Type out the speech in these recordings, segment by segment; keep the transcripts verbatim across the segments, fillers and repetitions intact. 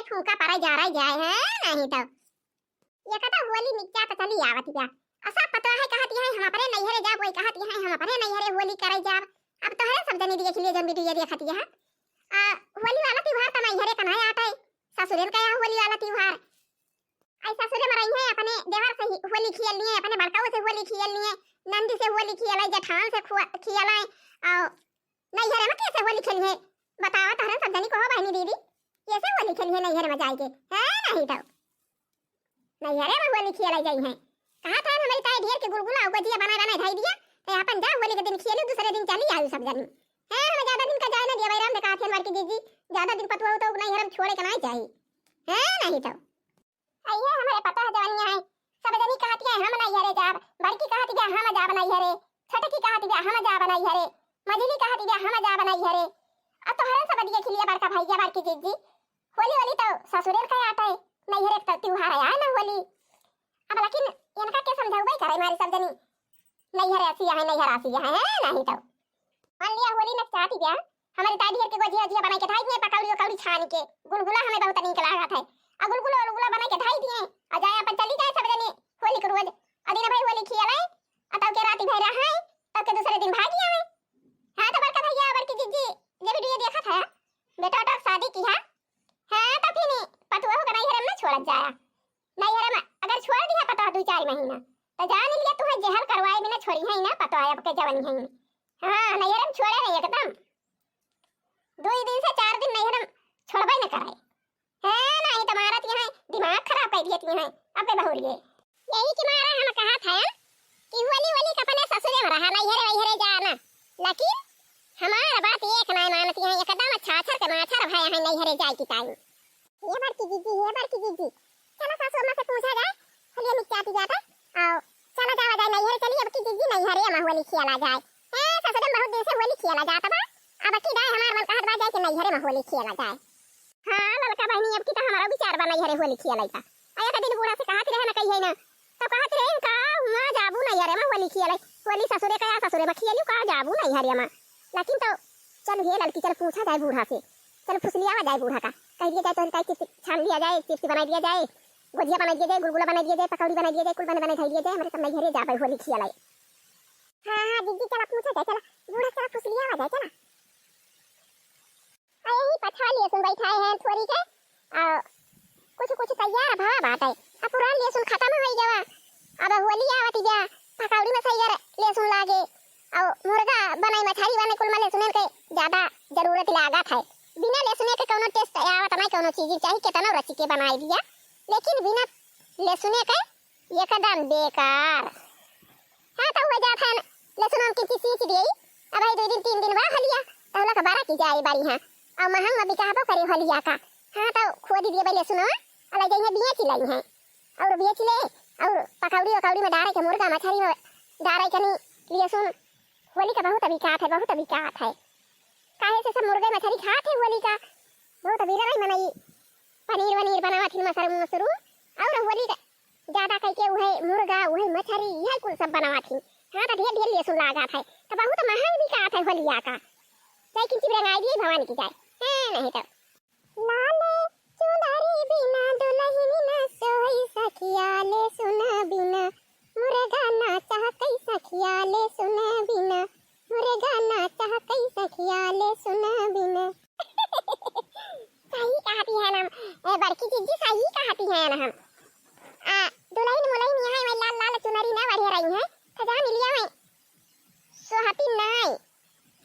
फूंका परै जरै जाए है, नहीं तो। ये कदा होली निकचा तो चली आवत या। असा पता है कहत है हम अपने नैहरे जाब, वही कहत है हम अपने नैहरे होली करै जाब। अब तोहरे सब जनी देख लिए जौन वीडियो देखत है। आ, होली वाला त्योहार तो नैहरे का नहीं आटे, ससुरेन का यहाँ होली वाला त्योहार। आई ससुरे में रही है, अपने देवर से ही होली खेल लिए, अपने बड़काऊ से होली खेल लिए, नंदी से होली खेल, जेठान से खु-, खेल, और नैहरे में कैसे होली खेली है? बतावा तोहरे सब जनी कहो बहनी दीदी, कैसे होली खेली है नैहरे में जाए के? है नहीं तो नैहरे में होली खेल जाई है। कहा था हमारी ताई ढेर के गुलगुला और गोजिया बनाए बनाए धई दिया, तो अपन जा होली के दिन खेलू, दूसरे दिन चली आयु सब जनी। है, हमें ज्यादा दिन का जाए ना दिया भाई राम, देखा थे बड़की जीजी, ज्यादा दिन पतुआ तो नैहरे में छोड़े के नहीं चाहिए। है नहीं तो अइहे हमरे पतोह जवनिया है, सब जनी कहत है हम नैहरे जाब, बड़की कहत है हम जाब नैहरे, छोटकी कहत है हम जाब नैहरे, मझली कहत है हम जाब नैहरे। आ तोहरे सब देख लिए बड़का भैया बड़की जीजी, होली होली तो ससुरेल का आटे, नैहरे तो त्योहार आए ना होली। अब लेकिन इनका के समझौबे करे मारी सब जनी, नैहरे असी है, नैहर असी है, है नहीं तो। मान लिया होली नक चाहती क्या? हमारी ताई ढेर के गोजिया ओजिया बनाई के धाई दिए, पकौड़ी उकौड़ी छान के, गुलगुला हमें बहुत नीक लागत है। आ गुलगुला उलगुला बनाई के धाई दिए, आ जाए अपन चली जाए सब जने होली के रोज। आ दिन भर होली खियाले, आ तब के राती भर रहे, तब के दूसरे दिन भागी आवे। हाँ तो बड़का भैया, बड़की जीजी, ये वीडियो देखत है, बेटा बेटा शादी की है। हाँ तो फिर पतुआ हो गई घर में छोड़त जाया। नैहरे में अगर छोड़ दिया पतोह दुई चार महीना, तो जान लिया तुहे जेहल करवाए बिना छोड़ी है ना पतोह अब के जवानी है। हाँ, नैहरे में छोड़े नहीं एकदम। दुई दिन से चार दिन नैहरे में छोड़बे न करे। है नहीं तो मारत यहाँ दिमाग खराब कर दिए हैं अब के बहुरिए। यही के मारा हम कहा था कि होली होली के अपने ससुरे में रहा, नैहरे वैहरे जाना, लेकिन हमार बात एक नहीं मानती हैं, एकदम छाछर के माछर भय है नैहरे जाए की टाइम। हे बड़की जीजी, हे बड़की जीजी, चला सासू अम्मा से पूछा जाए, होलिया निपटाती जाता, आओ, चला जावा जाए नैहरे, चली अब की जीजी नैहरे अम्मा होली खेला जाए। ए, ससुरे में बहुत दिन से होली खेला जाता बा, अब की दाए हमार मन कहत बा जाए के नैहरे में होली खेला जाए। हाँ, ललका बहनी, अब की तो हमारा विचार बा नैहरे होली खेला का। आ एक दिन बूढ़ा से कहत रहे ना कहिए ना, तो कहत रहे का हुआ जाबू नैहरे में होली खेले, होली ससुरे का या ससुरे में खेलू का जाबू नैहरे में। लेकिन तो चल हे ललकी, चल पूछा जाए बूढ़ा से, चल फुसलियावा जाए बूढ़ा का, कह दिया जाए तोहरी ताई चिप्स छान लिया जाए, चिप्स बनाई दिया जाए, गोजिया बनाई दिया जाए, गुलगुला बनाई दिया जाए, पकौड़ी बनाई दिया जाए, कुल बने बने धई दिया जाए, हमरे सब नैहरे जाबे होली खियालाई। हाँ हाँ दीदी चला पूछा जाए, चला बूढ़ा चला फुसलियावा जाए, चला। आ यही पछवा लहसुन बैठाए हैं थोड़ी के, आ कुछ कुछ तैयार भवा बाटे, आ पुरान लहसुन खत्म हो गवा, अब होली आवत जा, पकौड़ी में सैयर लहसुन लागे, और मुर्गा बनाई, मछरी बने, कुल में लहसुन के ज्यादा जरूरत लागत है। बिना लहसुन के कौनो टेस्ट आवत नहीं कौनो चीज, चाहे कितना रची के बनाई दिया, लेकिन बिना लहसुन के एकदम बेकार। हाँ, तो हुए जात है, लहसुन हम किंची सींच दिए, अब भाई दो दिन तीन दिन बा होलिया, तो लोग बारा की जाए बारी हैं, और महंग में बिकाबो करे होलिया का। हाँ, तो खोदी दिए भाई लहसुन, अलग जाइए बिया चिलाई हैं, और बिया चिले, और पकौड़ी वकौड़ी में डारे के, मुर्गा मछली में डारे के नहीं, लहसुन होली का बहुत बिकात है, बहुत बिकात है। काहे से सब मुर्गे मछली खात है होली का, बहुत बिररई मनई पनीर वनीर बनावत हिन, मशरूम मशरूम, और होली का ज्यादा कइके उहे मुर्गा, उहे मछरी, यही कुल सब बनावत हिन। हाँ, तो ढेर ढेर लहसुन लागत है, तो बहुत महंग बिकात है होलिया का। चाहे किंची रंगाई दिए भवानी की जाए, हैं, नहीं तो। लाले चुनरी बिना दुलहिन न सोई सखिया लहसुन बिना, मुर्गा ना चाह कई सखिया लहसुन बिना, मुर्गा ना चाह कई सखिया लहसुन बिना। सही कहती है ना, ए, बड़की जीजी सही कहती है ना हम। आ, दुलहिन मुलहिन यहाँ में लाल लाल चुनरी ना बढ़िया रही है, खजान लिया में सोहती नाई।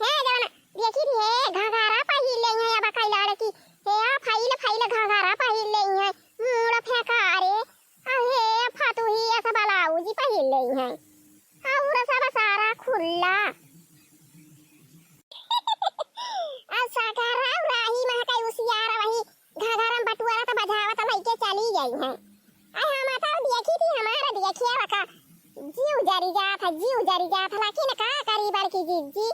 हे जवन देखी थी, हे घाघरा पहिर ले हैं, अब कई लड़की, हे आ फैल फैल घाघरा पहिर ले हैं, मूड़ फेंका रे, आ हे फतुही ऐसा ब्लाउज पहिर ले हैं, और सब सारा खुल्ला। आ सागर राही महकाई उसियारा वही घाघरा में बटुआरा तो बजावत लइके चली गई हैं। आई हम तो देखी थी, हमारा देखिए बका, जीव जरी जात है, जीव जरी जात है, लेकिन का करी बड़की जीजी,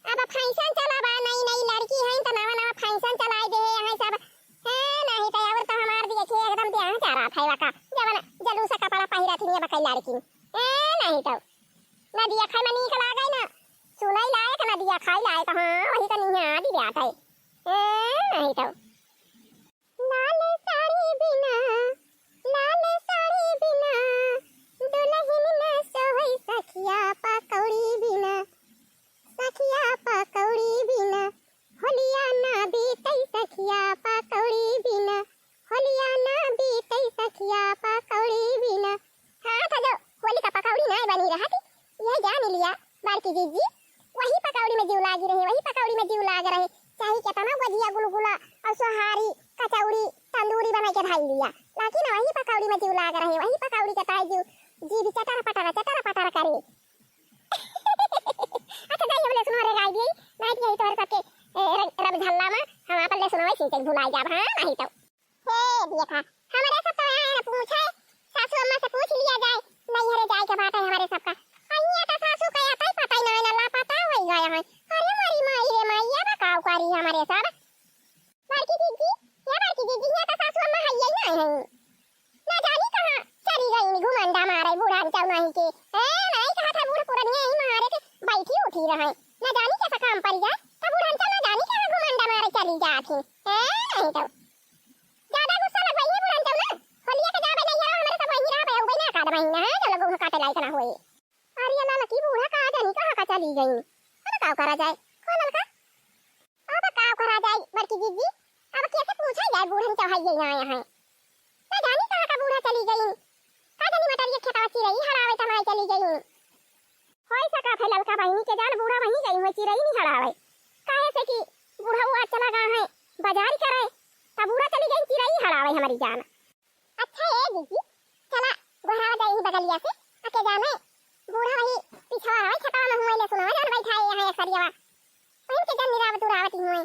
अब फैशन चला बा, नई नई लड़की हैं तो नवा नवा फैशन चलाई दे हैं सब, हैं नहीं तो और तो हमार देखिए एकदम ब्याह चरा था बका, जवन जलूसा कपड़ा पहिरा थी बका लड़की, हैं नहीं तो ना दिया खाए में नीक लागे ना सुनाई लायक, ना दिया खाई लायक, हाँ वही तो नहीं आदि ब्याह है, हैं नहीं तो। लाल लिया। लेकिन वही पकौड़ी में जीव लाग रहे, वही पकौड़ी के ताई जीव, जीव चटर पटर, चटर पटर करे। अच्छा, जाई, हम लहसुन हरे गाई दी, नहीं तो यही तोहरे सबके, ए, रंग, रंग झल्ला में हम आपन लहसुन वही सींचे भुलाई जाब, हाँ, नहीं तो। हे देखा, हमरे सब तो यहाँ है ना पूछे, सासू अम्मा से पूछ लिया जाए, नैहरे जाए के बात है हमरे सबका। आ, यहाँ तो सासू का आता ही पता ही नहीं ना, लापता हो गया है। अरे मोरी माई रे माई, ये बताओ करी हमरे सब। बड़की दीदी, ये बड़की दीदी, यहाँ तो सासू अम्मा है ही नहीं है। ना जानी कहाँ चली गई घुमंडा मारे बूढ़ा अंचल नहीं के। ए, नहीं कहा था बूढ़ पुरनिया यही मारे के बैठी उठी रहे। ना जानी कैसा काम पड़ जाए, तो बूढ़ा अंचल ना जानी कहाँ घुमंडा मारे चली जात ही। ए, नहीं तो। ज्यादा गुस्सा लगवाई है बूढ़ा अंचल ना। होलिया के जाबे नहीं है, हमरे सब वही रहा, भाई, उबे ना काट महीना है, जो लोग काटे लायक ना होए। अरे अल्लाह, लकी बूढ़ा का जानी कहाँ का चली गई। अब का करा जाए? कौन ललका? अब का करा जाए बड़की दीदी? अब कैसे पूछा जाए बूढ़न चढ़ाइए ना आया है। ना जानी कहाँ का बूढ़ा चली गई। का जानी मटरिया खेतवा चिरई हरावे त माई चली गई। होई सका थे ललका बहिनी के जान बूढ़ा वहीं गई हुए चिरई नहीं हरावे। काहे से कि बूढ़ा वो आज चला गया है बाजारी करे। त बूढ़ा चली गई चिरई हरावे हमारी जान। अच्छा ए दीदी, चला गोहरावा जाई ही बगलिया से, अके जाने बूढ़ा वही पिछवा है, छतवा में हुए लहसुनवा जान बैठा है यहाँ एक सरियावा। वहीं के जन निराव दुरावती हुए।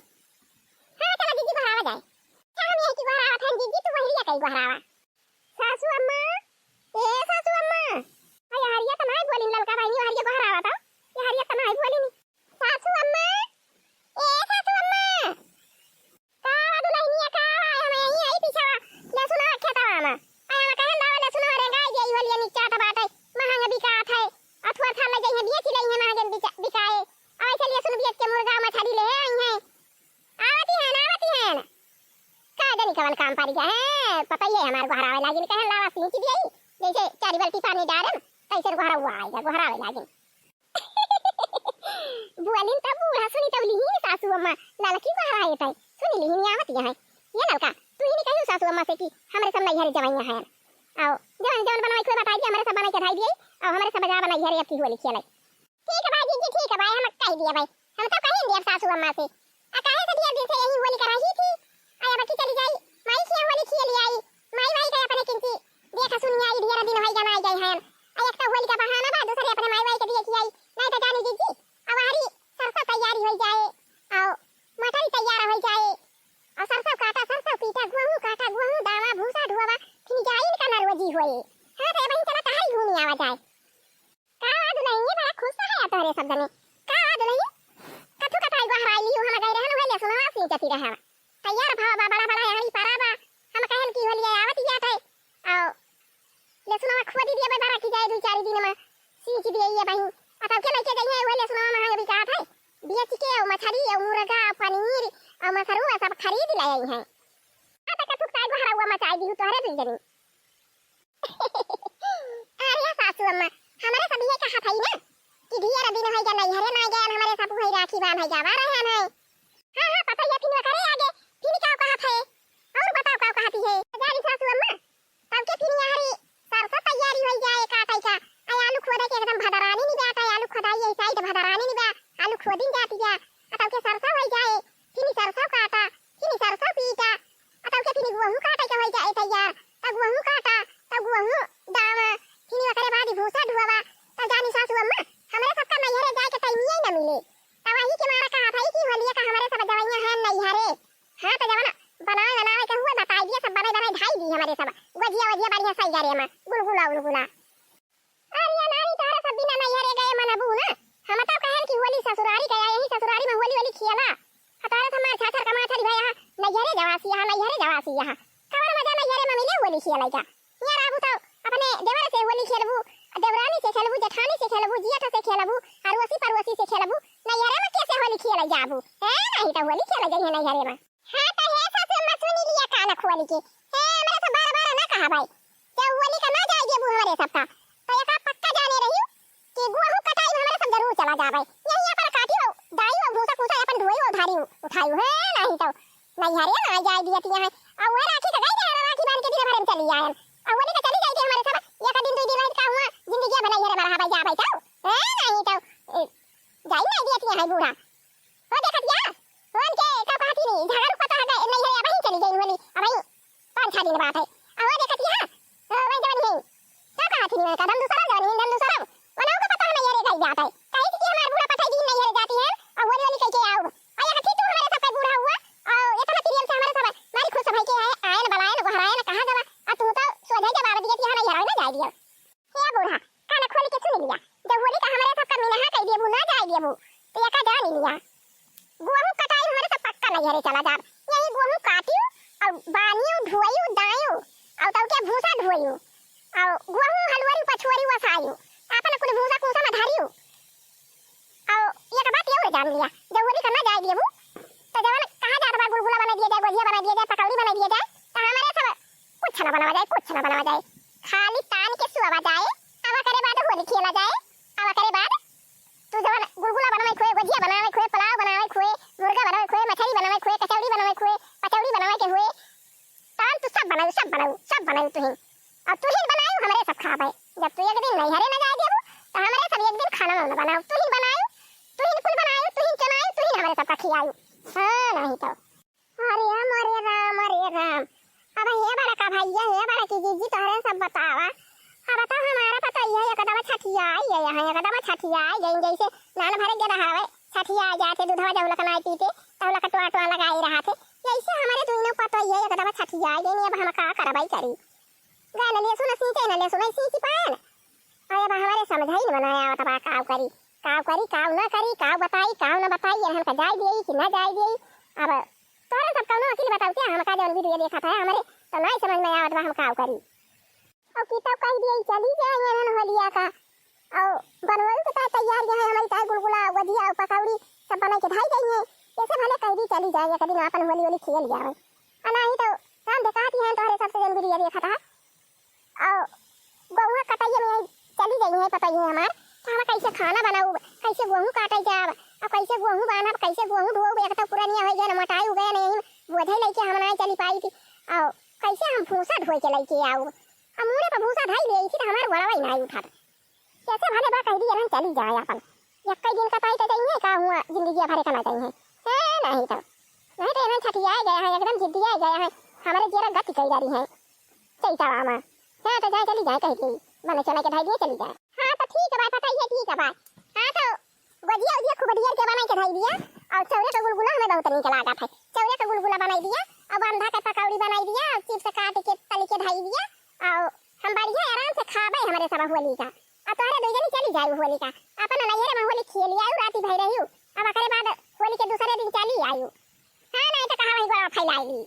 हाँ, चला दीदी गोहरावा जाए। अच्छा, हम यही की गोहरावा थे दीदी, तू वही कई गोहरावा। सासू अम्मा, ए सासू अम्मा। अरे हरिया त नाई बोलिन ललका बहिनी, हरिया गोहरावा तो। ये हरिया त नाई बोलिन। सासू अम्मा, ए सासू अम्मा। का दुलहिनिया का आवा, हम यहीं आई पीछा लहसुन खेतवा में। आया में कहन लावा लहसुन रेंगाई गई होलिया निचात बाटे, महंग बिकात है। अथुआ थाल ले जइहे बेच ले हैं महंग बिका-, बिकाए। अब ऐसे लहसुन बेच के मुर्गा मछली ले आई हैं। आवती हैं, आवती हैं। का जानी कवन काम पड़ गया है, पता ही है हमार गोहरावे लागिन कहन लावा सींच दिया ही। जैसे चारी बाल्टी पानी डारम, तैसे गोहरा हुआ आएगा, गोहरावे लागिन। बोलिन तब बूढ़ा सुनी तब लिहिन सासू अम्मा, ललकी बहरा आए तै। सुनी लिहिन आवत यहाँ। ये ललका, तू ही नहीं कहियो सासू अम्मा से कि हमरे सब नैहरे जवाइयाँ हैं। आओ, जवन जवन बनवाई खुद बताई दिए, हमरे सब बनाई के धाई दिए, और हमरे सब बजा बनाई हरे अब की होली खेले। ठीक है भाई, जीजी, ठीक है भाई, हम कह दिया भाई, हम तो कहें दिया सासू अम्मा से। आ काहे से ढेर दिन से यही होली कराई थी, आ अब की चली जाई, माई के यहाँ होली खेली आई, माई वाई के अपने किंची देखा सुनी आई, ढेर दिन होई जाना आई गई हैं। आ एक तो होली का बहाना बा, दूसरे अपने माई वाई के देखी आई, नहीं तो जानी जीजी, अब हरी सरसों तैयारी होई जाए, और मटर तैयार होई जाए, और सरसों काटा, सरसों पीटा, गेहूं काटा, गेहूं दावा, भूसा ढुआवा, फिर जाई इनका नरवजी होए। हाँ, तो ये बहिन चला तहारी घूमी आवा जाए। का दुलहिन, ये बड़ा खुश है तोहरे सब जने। का दुलहिन, कथू कथाई गोहराई लियो, हम गए रहन, उहे लहसुनवा सींचती रहे। तैयार भाव बा, बड़ा बड़ा यहाँ परा बा। हम कहन की होलिया आवत जात है। आओ, लहसुनवा खोदी दिए बा, बड़ा की जाए दो चार दिन में सींच दिए ये बहिन। आ तब के लेके जाइए, उहे लहसुनवा महंग बिकात है। बेच के, और मछली, और मुर्गा, पनीर, और मशरूम, सब खरीद ले आई हैं। आ तक कथू कथाई गोहरावा मचाई दी तोहरे दुई जनी। अरे सासू अम्मा, हमरे सब ये कहत हई ना कि ढेर दिन होई जा नैहरे ना गए, हमरे सब वही राखी बांधे जावा रहे हैं। हाँ, हाँ, पता ही है, फिर करे आगे, फिर का कहत है? और बताओ का कहती है? जानी सासू अम्मा, तब के फिर यहाँ रे सरसों तैयारी होई जाए काटे का, आ आलू खोदे के एकदम भदरानी नहीं जाता, आलू खोदाई यही साइड भदरानी नहीं बा, आलू खोदिन जाती बा, आ तब के सरसों होई जाए, फिर सरसों काटा, फिर सरसों पीटा, आ तब के फिर गेहूं काटे के होई जाए तैयार, तब गेहूं काटा, तब गेहूं दावा, फिर ओकरे बाद भूसा ढुआवा, तब जानी सासू अम्मा, हमरे सबका नैहरे जाए के टाइम ही न मिले। तब वही के मारा कहा था कि होलिया का हमरे सब जवाइयां हैं नैहरे। हाँ, तो जवन बनावे बनावे के हुए बताई दिए, सब बनाई बनाई ढाई दी हमरे सब। गोजिया वजिया बढ़िया सही गरे में, गुलगुला उलगुला। अरे नानी, तोहरा सब बिना नैहरे गए मनबू ना। हम तो कहन कि होली ससुरारी गया, यही ससुरारी में होली होली खियला। आ तोहरा सब मार छाछर कमा छरी भाई यहाँ नैहरे जवासी, यहाँ नैहरे जवासी, यहाँ कवन मजा नैहरे में मिले होली खियला का? यहाँ रहबू तो अपने देवर से होली खेलबू, देवरानी से खेलबू, जेठानी से खेलबू, जियठ से खेलबू, अड़ोसी पड़ोसी से खेलबू, नैहरे में कैसे होली खेले जाबू? ए, नहीं तो होली खेले जाइए नैहरे में। हाँ, तो हे सासू अम्मा, सुनी लिया कान खोल के। हे, हमरा से बार-बार ना कहा भाई। जब होली का ना जाए देबू हमरे सबका, तो एका पक्का जाने रही कि गेहूं कटाई में हमरे सब जरूर चला जाबे। यही अपन काटी हो, दाई हो, भूसा फूसा अपन ढोई हो, धारी हो, उठाई हो। हे, नहीं तो नैहरे ना जाए दियत यहाँ। और वो राखी का गई ना, राखी बांध के दिन भर में चली आयन। और होली का चली जाए हमरे सब, एक दिन, दो दिन रह का हुआ, जिंदगी भर नैहरे में रहा भाई, जा भाई, जाओ। हे, नहीं तो, ए, जाई नहीं दियत यहाँ बूढ़ा। हो देखत या? हो उनके का कहती नहीं, झगड़ू पता है, नहीं है, अबही चली गई होली, अबही पाँच छह दिन बात है। अहो देखत ही, हाँ, वही जवन है। का कहा थी, मैं कदम दूसरा जवन है, दम दूसरा। वनऊ का पता है, नैहरे गई जात है। कही थी कि हमार बूढ़ा पठाई दिन नैहरे जाती है, और होली होली कह के आऊ। और ये थी तू हमारे सब का बूढ़ा हुआ, और इतना प्रेम से हमारे सब मारी खुश भाई के आए, आए न बुलाए न गोहराए न कहा गवा, और तू तो सोझे जवाब दिए कि हाँ, नैहरे ना जाए दियो। हे बूढ़ा, कान खोल के सुन लिया, जब होली का हमरे सबका मिनहा कह देबू, ना जाए देबू, तो एका जान लिया, गोहूँ कटाई हमरे सब पक्का नैहरे चला जाब। यही गोहूँ काटियो, और बानियो, ढुआइयो, दायो, और तब के भूसा ढुआइयो, और गोहूँ हलुआरी पछुआरी वसायो, आपन कुल भूसा कूसा में धरियो। और एक बात ये और जान लिया, जब होली का ना जाए देबू, तो जवन कहा जात बा, गुलगुला बना दिया जाए, गोजिया बना दिया जाए, पकौड़ी बना दिया जाए, तो हमारे सब कुछ ना बनावा जाए, कुछ ना बनावा जाए, खाली तान के सुआवा जाए। अब करे बाद होली खेला जाए। अब करे बाद तू जवन गुलगुला बनावे खोए, गोजिया बनावे खोए, पुलाव बनावे खोए, मुर्गा बनावे खोए, मछली बनावे खोए, कचौड़ी बनावे खोए, पचौड़ी बनावे के हुए, तान तू सब बनाऊ, सब बनाऊ, सब बनाऊ तुहिन। और तुहिन बनाऊ, हमरे सब खाबे। जब तू एक दिन नैहरे न जाए देबू, तो हमरे सब एक दिन खाना न बनाऊ। तुहिन बनाऊ, तुहिन कुल बनाऊ, तुहिन चुनाऊ, तुहिन हमरे सबका खियाऊ। हाँ, नहीं तो। अरे मोरे राम, अरे राम। अब हे बड़का भैया, हे बड़की जीजी, तोहरे सब बतावा। अब तो हमारा पतोहिया एकदम छठियाई गए हैं, एकदम छठियाई गए, जैसे नान भरे के रहावे, छठिया जाते, दूधवा जब लक नाई पीते, तब लक टुआ टुआ लगाए रहा थे। जैसे हमारे दोनों पतोहिया एकदम छठियाई गए, अब हम का करवाई करी? गए न लेसुन सींचे, न लेसुन सींची पाए न। अरे बा, हमारे समझ ही नहीं बनाया आवत बा, काव करी, काव करी, काव ना करी, काव बताई, काव ना बताई, इन्हन का जाए दिए कि ना जाए दिए। अब तोहरे सब कौनो अकिल बताऊ क्या? हमका जौन वीडियो देखत है, हमरे तो नहीं समझ में आवत बा, हम काव करी। और की तब कह दिए, चली जाए इन्हन होलिया का, और बनवाई के तार तैयार जो है, हमारी तार गुलगुला, गोजिया और पकौड़ी सब बना के धाई गई है। ऐसे भले कह दी, चली जाए, एक दिन अपन होली होली खेल जाए। आ नहीं तो काम देखाती है, तोहरे सबसे जौन वीडियो देखत है। और गोहुआ कटैया में चली गई है, पता ही है हमार, तो हम कैसे खाना बनाऊ, कैसे गोहूँ काटे जाब, और कैसे गोहूँ बांधब, कैसे गोहूँ ढोब, एक तो पुरानिया हो गया ना, मोटाई हो गया ना, यही बोझे लेके हम ना चली पाई थी। और कैसे हम भूसा ढोए के लेके आऊ, हम मुड़े पर भूसा धाई ले थी तो हमार गोड़वा ही ना उठत। कैसे भले बा कह दिए रहन चली जाए अपन, एक कई दिन का पाई तो चाहिए का हुआ, जिंदगी भरे का ना चाहिए। है नहीं तो, नहीं तो इन्हन छठियाए गए हैं, एकदम जिद्दियाए गए हैं, हमारे जेरा गति कई डारी हैं। चैता मामा। हाँ, तो जाए, चली जाए, कह के। बने चना के धाई दिए, चली जाए। हाँ, तो ठीक है भाई, पता ही है, ठीक है भाई। हाँ, तो गोजिया उजिया खूब ढेर के बनाई के धाई दिया, और चौरे का गुलगुला हमें बहुत नीक लागत है। चौरे का गुलगुला बनाई दिया, और बंधा के पकौड़ी बनाई दिया, और चिप्स काट के तली के धाई दिया, और हम बढ़िया आराम से खाबे हमरे सब होली का। और तोहरे दू जनी चली जायू होली का, अपन नैहरे में होली खेली आयू, राती भर रही, अब ओकरे बाद होली के दूसरे दिन चली आयू। हाँ, नहीं तो कहाँ वही गोड़ा फैलाई ली।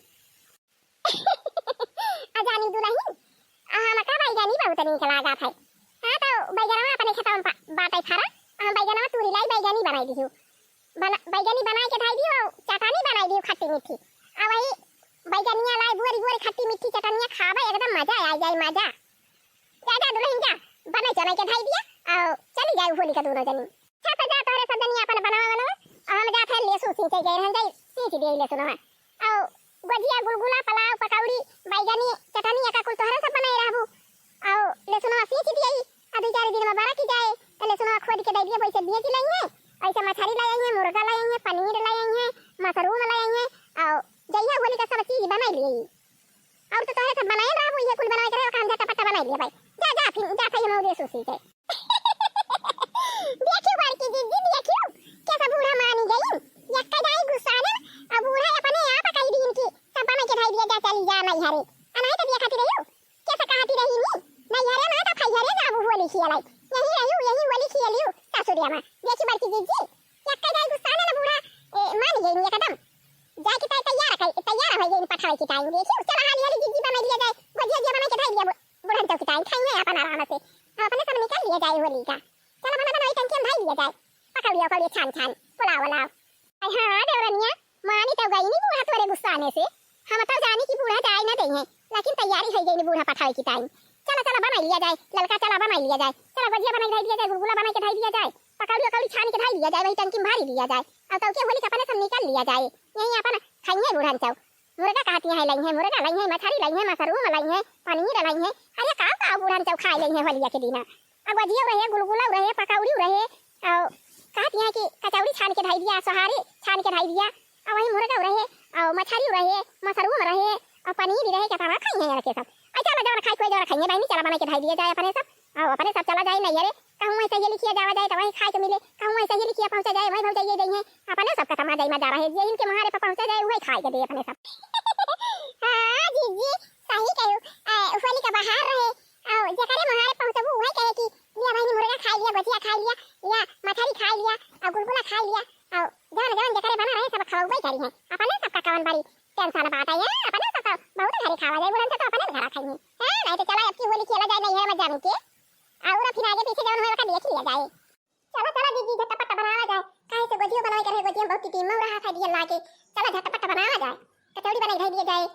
आ जानी दुलहिन, आ हमका बैगनी बहुत नीक लागत है। हाँ, तो बैगनवा अपने खेतवा में पा-, बाटे फरा, आ हम बैगनवा तूरी लाई, बैगनी बनाई दिहू। बना-, बैगनी बनाई के धाई दिहू, और चटनी बनाई दिहू खट्टी मीठी। आ वही बैगनिया लाई, बोरी बोरी खट्टी मीठी चटनिया खाबे, एकदम मजा आ जाए, मजा। जा, जा दुलहिन जा, बनाई चना के धाई दिया, और चली जाए होली का दोनों जनी। अच्छा, तो जा तोहरे सब जनी अपन बनावा, बनावा। और हम जात है लेसु सींचे गए रहन, जाई सींच दिए लेसु ना। और गोजिया, गुलगुला, पुलाव, पकौड़ी, बैगनी, चटनी, एका कुल तोहरे सब बनाए रहबू। और लेसु ना सींच दिए, अभी चार दिन में बड़ा की जाए, तो लेसु ना खोद के दे दिए, वैसे बेच लेंगे, वैसे मछली लाएंगे, मुर्गा लाएंगे, पनीर लाएंगे, मशरूम लाएंगे, और जइया होली का सब चीज बनाई लिए। और तो तोहरे सब बनाए रहबू, ये कुल बनाए के रहे, काम झटा पट्टा बनाई लिए भाई। जा, जा, फिर जा, फिर हम लेसु सींचे। देखियो बड़की दीदी, देखियो, कैसे बूढ़ा मानी गई। यक्का जाई गुस्सा में, अब बूढ़ा अपने आप कही दीन की, सब बना के धाई दिया जा, चली जा नैहरे। आ नहीं तो देखती रहियो, कैसे कहती रही नी, नैहरे ना तो खैहरे जाबू होली खियलाई। यही रहियो, यही होली खियलियो, सासुरिया में। देखी बड़की दीदी, यक्का जाई गुस्सा में ना बूढ़ा, ए, मान गई नी एकदम। जाए की तै-, तैयार कर, तैयार हो गई पठावे की टाइम। देखियो, चला हाली हाली दीदी बना लिया जाए, भजिया जिया बना के धाई लिया, बु-, बुढ़न चौकी टाइम खाई है अपन आराम से। अब अपने सब निकल लिया जाए होली का। चला बना बना टंकी में धाई लिया जाए। पकौड़िया उकौड़िया छान छान, पुलाव उलाव। अरे हाँ देवरनिया, मानी तो गई नी बूढ़ा तोरे गुस्साने से। हम तो जानी कि बूढ़ा जाए ना देइहैं, लेकिन तैयारी हो गई नी बूढ़ा पठावे की टाइम। चला चला बना लिया जाए, ललका चला बना लिया जाए, चला भजिया बना के धाई लिया जाए, गुलगुला बना के धाई लिया जाए, पकौड़ी उकौड़ी छान के धाई लिया जाए, वही टंकी में भारी लिया जाए। अब तो के होली का अपने सब निकल लिया जाए, यही अपन खाइए बूढ़न चौ। मुर्गा कहती है लइहैं, मुर्गा लइहैं, मछली लइहैं, मशरूम लइहैं, पनीर लइहैं। अरे का का बूढ़न चौ खाए लइहैं होलिया के दिना। अब गोजियो रहे, गुलगुला रहे, पकौड़ी रहे, और कहती हैं कि कचौड़ी छान के धाई दिया, सोहारी छान के धाई दिया, और वही मुर्गा रहे, और मछली रहे, मशरूम रहे, और नी भी रहे के अपना खाई है यार के सब। अच्छा, चला जवन खाई कोई जवन खाई है बहिनी, चला बनाई के धई दिया जाए अपने सब। आओ, अपने सब चला जाए नैहरे, कहूँ वहीं सहेली खिया जावा जाए तो वहीं खाए के मिले, कहूँ वहीं सहेली खिया पहुँचा जाए, वहीं भौजाई दे हैं, अपने सब खत्म आ जाए, मजा रहे, जे इनके मुहारे पर पहुँचा जाए वही खाए के दे अपने सब। हाँ जीजी, सही कहू, होली का बहार रहे, आओ, जेकरे मुहारे पहुँचबू वही कहे कि लिया बहिनी मुर्गा खाई लिया, गोजिया खाई लिया, या मछरी खाई लिया, और गुलगुला खाई लिया, और जवन जवन जेकरे बना रहे सब खवबे करी हैं, अपने सबका कवन बड़ी टेंशन बात है, अपने सब तो बहुत घरे खावा जाए, बुढ़न से तो अपने घरा खाई हैं, हाँ, नहीं तो चला अब की होली खेला जाए नैहरे में जान के, और फिर आगे पीछे जवन होए का देख लिया जाए। चला, चला जीजी, झटपट बनावा जाए, काहे से गोजियो बनावे के रहे, गोजिया में बहुत टीम रहा था दिया लाके। चला, झटपट बनावा जाए, कचौड़ी बनाई धई दिया जाए,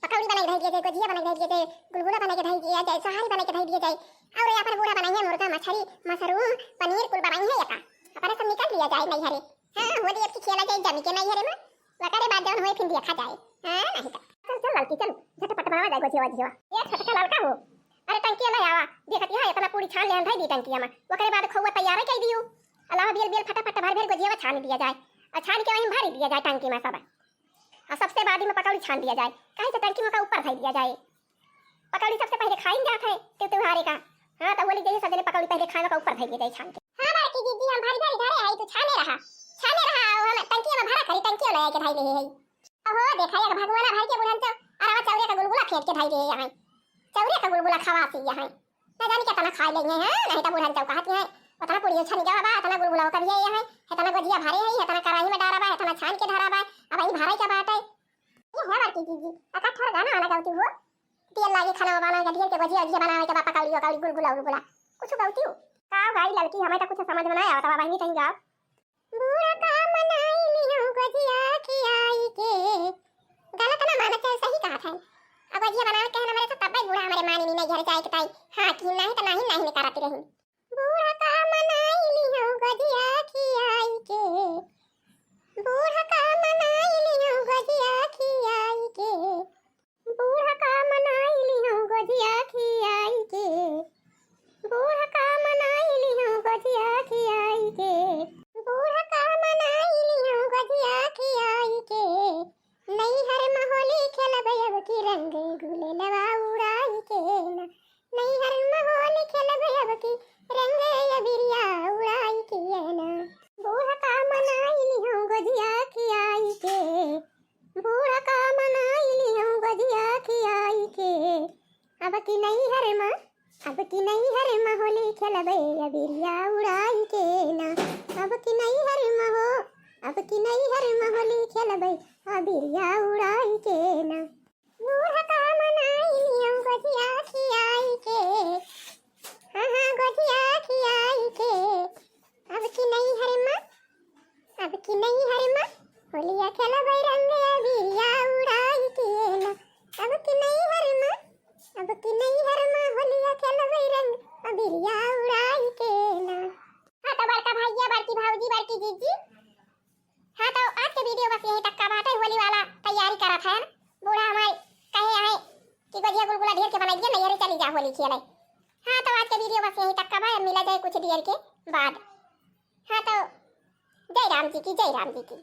पकौड़ी बनाई धई दिया जाए, गोजिया बनाई धई दिया जाए, गुलगुला बनाई के धई दिया जाए, सोहारी बनाई के धई दिया जाए, और ये अपन बूढ़ा बनाई है मुर्गा, मछली, मशरूम, पनीर कुल बनाई है यका, अपने सब निकल लिया जाए नैहरे। हाँ, होली अब की खेला जाए जमी के नैहरे में, वकरे बाद जवन होए फिर देखा जाए। हाँ, नहीं तो। चल, चल लड़की, चल, झटपट बनावा जाए गोजिया, गोजिया। ये छोटका लड़का हो, अरे टंकिया ले आवा, देखत यहाँ इतना पूरी छान ले धई दी टंकिया में, ओकरे बाद खौआ तैयार कर दियो। अलावा बेल बेल फटाफट भर भर गोजिया छान दिया जाए, और छान के वहीं भर दिया जाए टंकी में सब, और सबसे बाद में पकौड़ी छान दिया जाए, काहे से टंकी में का ऊपर धई दिया जाए। पकौड़ी सबसे पहले खाइन जात है त्यों त्योहारे का। हाँ, तो होली जैसे सजने पकौड़ी पहले खाए का ऊपर धई दिया जाए छान के। हाँ बड़की जीजी, हम भारी भारी धरे है, तू छाने रहा, छाने रहा, और हम टंकिया में भरा करी, टंकिया ले आके धई ले है। अहो, देखा एक भगवाना भाई के बुढ़न चौ, अरे चौरे का गुलगुला फेंक के धई दे यहाँ। चौरे का गुलगुला खवासी यहाँ। ना जानी कितना खाए लेंगे हैं, नहीं तो बुढ़न चौ कहती हैं, उतना पूरी छन गवा बा, इतना गुलगुला करिए यहाँ, इतना गोजिया भरे है, इतना कढ़ाई में डारा बा, इतना छान के धरा बा, अब यही भरे के बात है। ये है बड़की जीजी, अका थोड़ा गाना वाला गाती हो। तेल लागे खाना बनावे का, ढेर के गोजिया, गोजिया बनावे के बा, पकौड़ी, पकौड़ी, गुलगुला, गुलगुला। कुछ गाती हो? का गाई लड़की, हमें तो कुछ समझ में ना आवता बा, बहिनी कहीं गाओ। बूढ़ा का मनाई लियो गोजिया खियाई के। गलत ना मानत है, सही कहत है। अब गोजिया बनावे के है ना मेरे से, तब बूढ़ा हमारे मानी नहीं घर जाए के ताई। हाँ, कि नहीं तो नहीं, नहीं करती रही। बूढ़ा का मनाई लियो गोजिया खियाई के। बूढ़ा का मनाई लियो गोजिया खियाई के। बूढ़ा का मनाई लिहूँ गोजिया खियाई के, बूढ़ा का मनाई लिहूँ गोजिया खियाई के, बूढ़ा का मनाई लिहूँ गोजिया खियाई के। नैहर में होली खेलबे अब की रंग गुलेलवा उड़ाई के ना, नैहर में होली खेलबे अब की रंग अबिरिया उड़ाई के ना। बूढ़ा का मनाई लिहूँ गोजिया खियाई के, बूढ़ा का मनाई लिहूँ गोजिया खियाई के। अब की नैहर में, अब की नैहर में होली खेलबे अबिरिया उड़ाई के ना। अब की नैहर में हो, अब की नैहर में होली खेलबे अबिरिया उड़ाई के ना। बूढ़ा का मनाई लिहूँ गोजिया खियाई के। हाँ, हाँ, गोजिया खियाई के। अब की नैहर में, अब की नैहर में होलिया खेलबै रंग अबिरिया उड़ाई के ना। अब की नैहर में, अब की नैहर में होलिया खेलबै रंग अबिरिया उड़ाई के ना। हाँ, तो बड़का भैया, बड़की भौजी, बड़की जीजी, हाँ, तो आज के video बस यहीं तक का बाटे। होली वाला तैयारी करत है बूढ़ा हमारे कहे आए कि गोजिया गुलगुला ढेर के बनाइए, नैहरे चली जा होली खेले। हाँ, तो आज के video बस यहीं तक का बा, मिला जाए कुछ देर के बाद। हाँ, तो जय राम जी की, जय राम जी की।